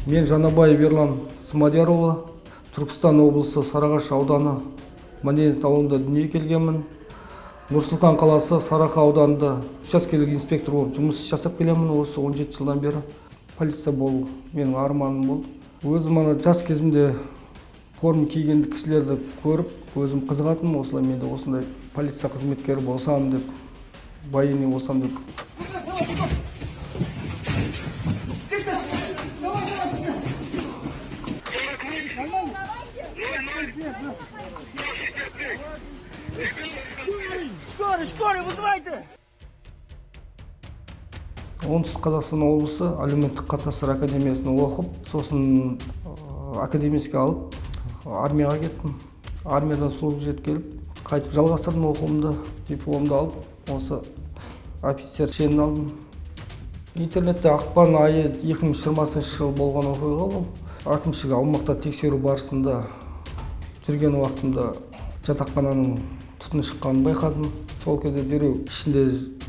Мен Жанабаев Ерлан Смадиярұлы, Түркістан облысы Сарыағаш ауданы Мәдениет ауылында дүниеге келгенмін. Нұр-Сұлтан қаласы Сарыарқа ауданында учаскелік инспектор болып жұмыс жасап келемін осы 17 жылдан бері. Полиция болу менің арманым болды. Өзім ана жас кезімде форма киген кісілерді көріп, өзім қызығатынмын, осылай мен де осындай полиция қызметкері болсам деп, военный болсам деп. Скорый, вызывайте! Оңтүстік Қазақстан облысы әлеуметтік қатынастар академиясында оқып, сосын академический алып, армияға кеттім. Армиядан служба жетіп келіп, қайтып жалғастырдым оқуымды, дипломды алып, осы офицер шенін алдым. Интернетте ақпан айы 2020 жыл болған оқиға бұл. Әкімшілік аумақта тексеру барысында жүрген уақытымда жатақхананың түтін шыққанын байқадым. Сол кезде дереу ішінде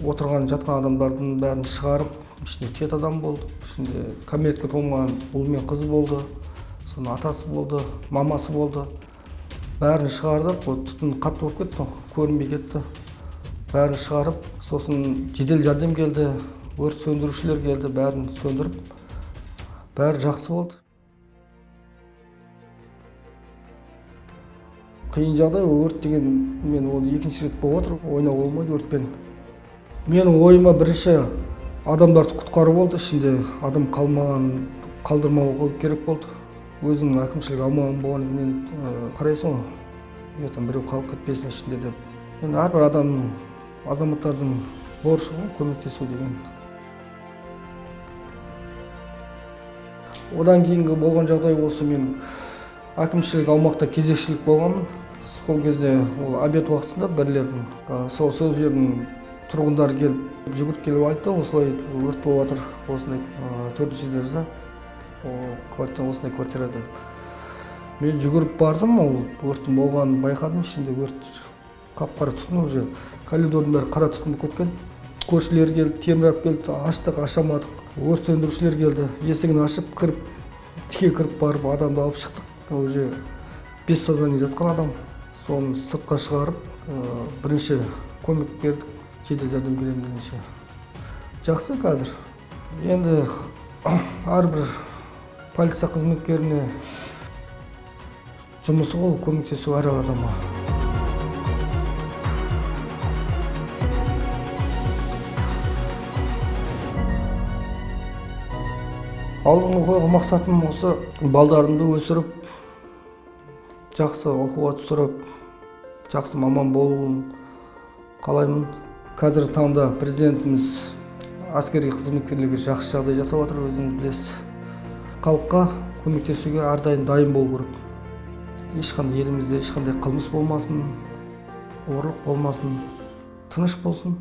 отырған жатқан адамдардың бәрін шығарып, ішінде 7 адам болды, ішінде кәмелетке толмаған ұл мен қыз болды, соның атасы болды, мамасы болды. Бәрін шығардық, ол түтін қатты болып кетті, көрінбей кетті. Бәрін шығарып, сосын жедел жәрдем келді, өрт сөндірушілер келді, бәрін сөндіріп, бәрі жақсы болды. Қиын жағдай, өрт деген мен оны екінші рет болып отыр, ойнауға болмайды өртпен. Менің ойыма бірінші адамдарды құтқару болды, ішінде адам қалмаған, қалдырмау керек болды. Өзімнің әкімшілік аумағым болғаннан кейін қарайсың ғой, ертең біреу қалып кетпесін ішінде деп. Енді әрбір адамның, азаматтардың борышы ғой көмектесу деген. Одан кейінгі болған жағдай осы, мен әкімшілік аумақта кезекшілік болғанмын. Сол кезде ол обед уақытысында бірлердің, сол жердің тұрғындары келіп, жүгіріп келіп айтты, осылай өрт болып жатыр, осындай төртінші этажда, осындай квартирада. Мен жүгіріп бардым, ол өрттің болғанын байқадым, ішінде өрт қап-қара түтін уже, коридордың бәрі қара түтін болып кеткен. Көршілер келді, темір алып келді, аштық, аша алмадық. Өрт сөндірушілер келді, есігін ашып, кіріп, тіке кіріп барып адамды алып шықтық. Уже без сознания жатқан адам, соны сыртқа шығарып, бірінші көмек бердік, жедел жәрдем келемін дегенше. Жақсы қазір. Енді әрбір полиция қызметкеріне жұмысы ғой көмектесу әр адамға. Алдыңғы қойған мақсатым осы балдарымды өсіріп, жақсы оқуға түсіріп, жақсы маман болуын қалаймын. Қазіргі таңда президентіміз әскери қызметкерлерге жақсы жағдай жасап жатыр, өзіңіз білесіз. Халыққа көмектесуге әрдайым дайын болу керек. Ешқандай елімізде ешқандай қылмыс болмасын, ұрлық болмасын, тыныш болсын.